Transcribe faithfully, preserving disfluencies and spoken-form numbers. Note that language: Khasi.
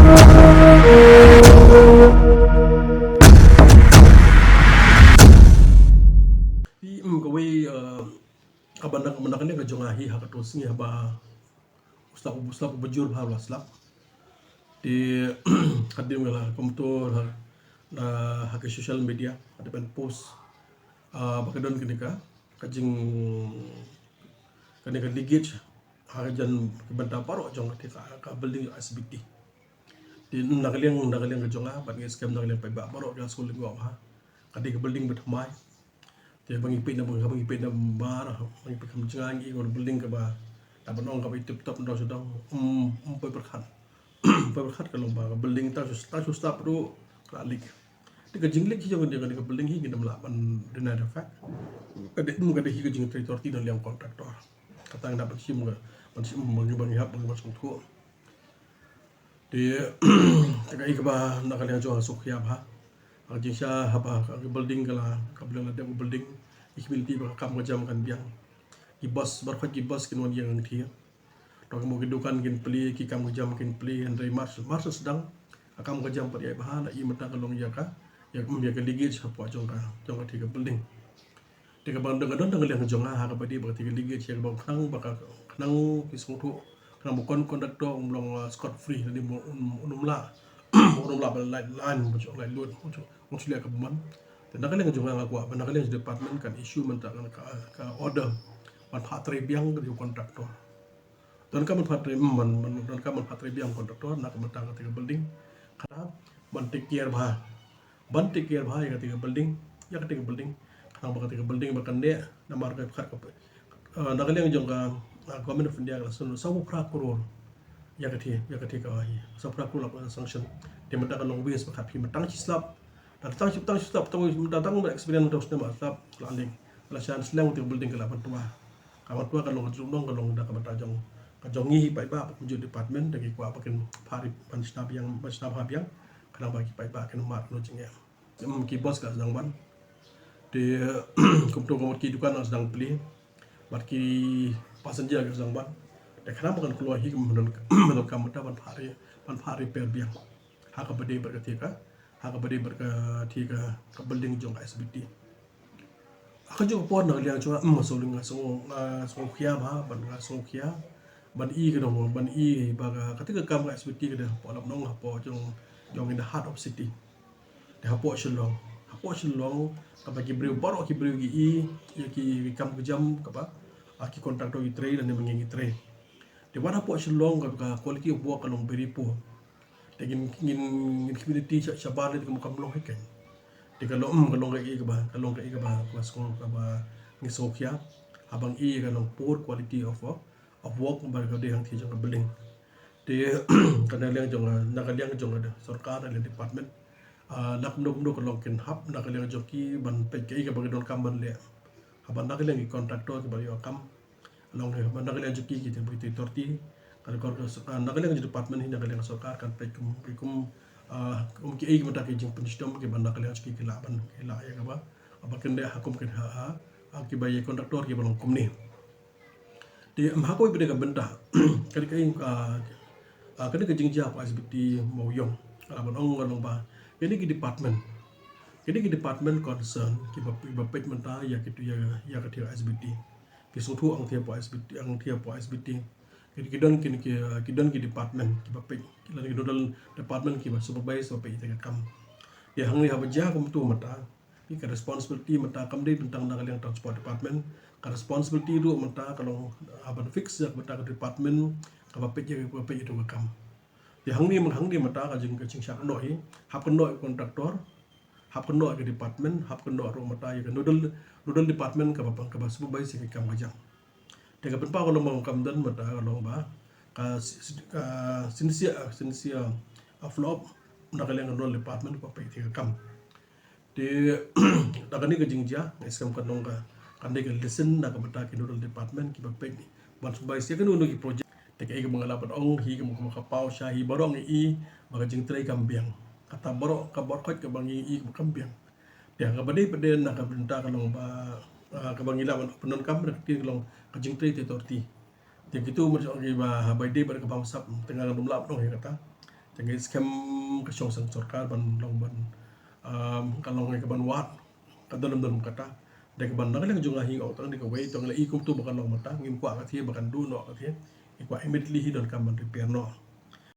Hi, mm, kawei, eh, ka ban na, ban na ka liang ka jong nga hi ha kato ka sngi haba u slap, u slap uba jur bha u la slap. Te hadien nga la kumto ha, ha, ha ka social media, hadien ban post, ah, ba ka don kane ka, ka jing, kane ka leakage ha ka jan, ka bynta baroh jong kata ka, ka building S B T. Te na ka liang, na ka liang ka jong nga, bad ngi skhem na ka liang paidbah baroh ka skul lyngngoh ha. Ka dei ka building ba thymmai. Te ba ngi peit na, ba ngi peit na mar, ba ngi peit kham jngai, ngi ong building kaba, da ban ong kaba i tip top, da shu dang, um, um, poi pyrkhat. Poi pyrkhat ka long ba ka building tang shu, tang shu slap ruh ka la leak. Te ka jingleak hi jong ka, ka building hi ngim lah ban deny the fact. Ka dei, um, ka dei hi ka jingtrei authority na liang contractor. Kata nga da ban shim ka, ban shim ba ngi, ba ngi hap, ba ngi ban sngewthuh. Te, te kaei kaba na ka liang jong nga sngewkhia bha. Ka jingshisha haba ka building ka la, ka building la dep, ka building, i community ba ka kam ka jam kan biang. Ki boss, baroh ki boss kin wan ïeng hangtei. To ki mo ki dukan kin plie, ki kam ka jam kin plie, hynrei mar, mar shu sdang ka kam ka jam pat ïai bha, la i mynta ka long ïa ka, ïa ka, ïa ka leakage hapoh jong ka, jong katei ka building. Te kaba don, ka don tang ka liang jong nga ha kaba dei ba katei ka leakage, ïa kaba khnang ba ka, khnang ki sngewthuh, khnang ba kon, contractor um long, uh, scot free, lane um, um, um lah, um lah ban lait line, ban shu lait lut, ban shu, ban shu leh kaba mon. Te na ka liang jong nga, nga kwah ba na ka liang department kan issue mynta ka, ka, ka order ban phah trei biang ka contractor. Donkam ban phah trei, mm, ban, ban, donkam ban phah trei biang contractor na ka bynta katei ka building. Khnang ban take care bha. Ban take care bha ïa katei ka building, ïa katei ka building. Khnang ba katei ka building ba kan dei, namar ka, ka, ka, eh, na ka liang jong ka, eh, Government of India ka la sanction sawphew phra klur ïa katei, ïa katei ka, sawphew phra klur la sanction. Te mynta ka long waste ba khat phi mynta shi slap. Tang, tang, tang, tang, tang, tang, tang, experience tang snem slap, la ling. La shan slem te building ka la ban twa. Ka ban twa ka long ka jong, ka long da ka bynta jong, ka jong ngi paidbah, kumjuh department, da ngi kwah ba kin phah ri, ban shna biang, ban shna bha biang. Khnang ba ki paidbah kin mad noh jingeh. Em, ki boss ka sdang ban. Te kumto ka mut ki dukan ka sdang plie. Bad ki passenger ka sdang ban. Te khnang ba kan kloi hi ka mut, mut ka mut ban phah ri, ban phah repair biang. Ha kaba dei bad katei ka, ha kaba dei bad katei ka, ka building jong ka S B T. Ha kajuh ka por na ka liang jong nga, mm, nga sngewlyngngoh, nga sngew, nga sngewkhia bha, ban nga sngewkhia, ban i ka dong, ban i ba ka, katei ka kam ka S B T ka dei hapoh Lapnong, hapoh jong, jong in the heart of city. Te hapoh Shillong, hapoh Shillong, kaba ki briew, baroh ki briew ki i ïa ki kam ka jam kaba, ah, ki contractor ki trei, lane mynta ngi trei. Te wat hapoh Shillong ka, ka quality of work ka long very poor. Te ngin, ngin, ngin community sha, shabar leh te kam, kam long hi kein. Te ka long, mm, ka long kaei kaba, ka long kaei kaba, kaba sngewkhia, kaba ngi sngewkhia. Haba ngi i ka long poor quality of, of work ba ka dei hangtei jong ka building. Te ka na liang jong, na ka liang jong ka sorkar, na liang department, ah, na kumno kumno ka long kin hap, na ka liang jong ki ban peit kaei kaba ki donkam ban leh. Haba na ka liang ki contractor kiba ïoh kam. Long hi, na ka liang jong ki, ki, ki authority, ka, ka, ka, na ka liang jong department hi, na ka liang sorkar kan peit kum, kum, ah, kum kiei ki mynta ki jingpynshitom kiba na ka liang jong ki ki lah ban, ki lah ïa kaba, ba kin dei ha kum kin ha, ha, ha kiba ïa contractor kiba long kumne. Te, em, ha kawei pat ka bynta, ka dei ka, ah, ah, ka dei ka jingjia hapoh S B T Mawïong, ah, ban ong, ban ong ba kine ki department, kine ki department concern kiba, kiba peit mynta ïa kito, ïa, ïa katei S B T. Ki sngewthuh hangtei hapoh S B T, hangtei hapoh S B T. Ki, ki don ki, ki, ki don ki department kiba peit, ki don ki nodal department kiba supervise, ba peit ïa ka kam. Te hangne haba jia kumto mynta, ki, ka responsibility mynta kam dei tang na ka liang transport department. Ka responsibility ruh mynta ka long, ah, ban fix ïa ka mynta ka department kaba peit ïa, kaba peit ïa ka kam. Te hangne, hangne mynta ka jing, ka jingshah kynnoh hi, hap kynnoh ïa ka contractor, hap kynnoh ïa ka department, hap kynnoh ruh mynta ïa ka nodal, nodal department kaba, kaba supervise ïa ka kam ka jam. Te ka pynpaw ka long ba kam don mynta ka long ba ka si-, si-, ka synshar, synshar, ah, follow up na ka liang ka nodal department kaba peit ïa ka kam. Te da kane ka jingjia, nga skhem ka long ka, kan dei ka lesson na ka bynta ki nodal department kiba peit ban supervise ïa kano kano ki project. Te kaei kaba nga lah ban ong hi, kaba, kaba ka paw sha hi baroh ngi i ba ka jingtrei kam biang. Kata baroh, ka baroh khoit kaba ngi i kaba kam biang. Te kaba dei pat dei na ka bynta ka long ba, ah, kaba ngi lah ban pyndonkam da ka kti ka long ka jingtrei te authority. Te kito mar jong kiba, ba dei bad kaba sap, te nga ngam lah ban ong hi kata. Te Te ngi skhem ka shong sang sorkar ban long ban, um, ka long ka ban wad ka don don kata. Dei ka ban na ka liang jong nga hi nga ong tang dei kawei tang la i kumtu ba kan long mynta ngim kwah ka thie ba kan duh noh ka thie. Ngi kwah immediately hi donkam ban repair noh.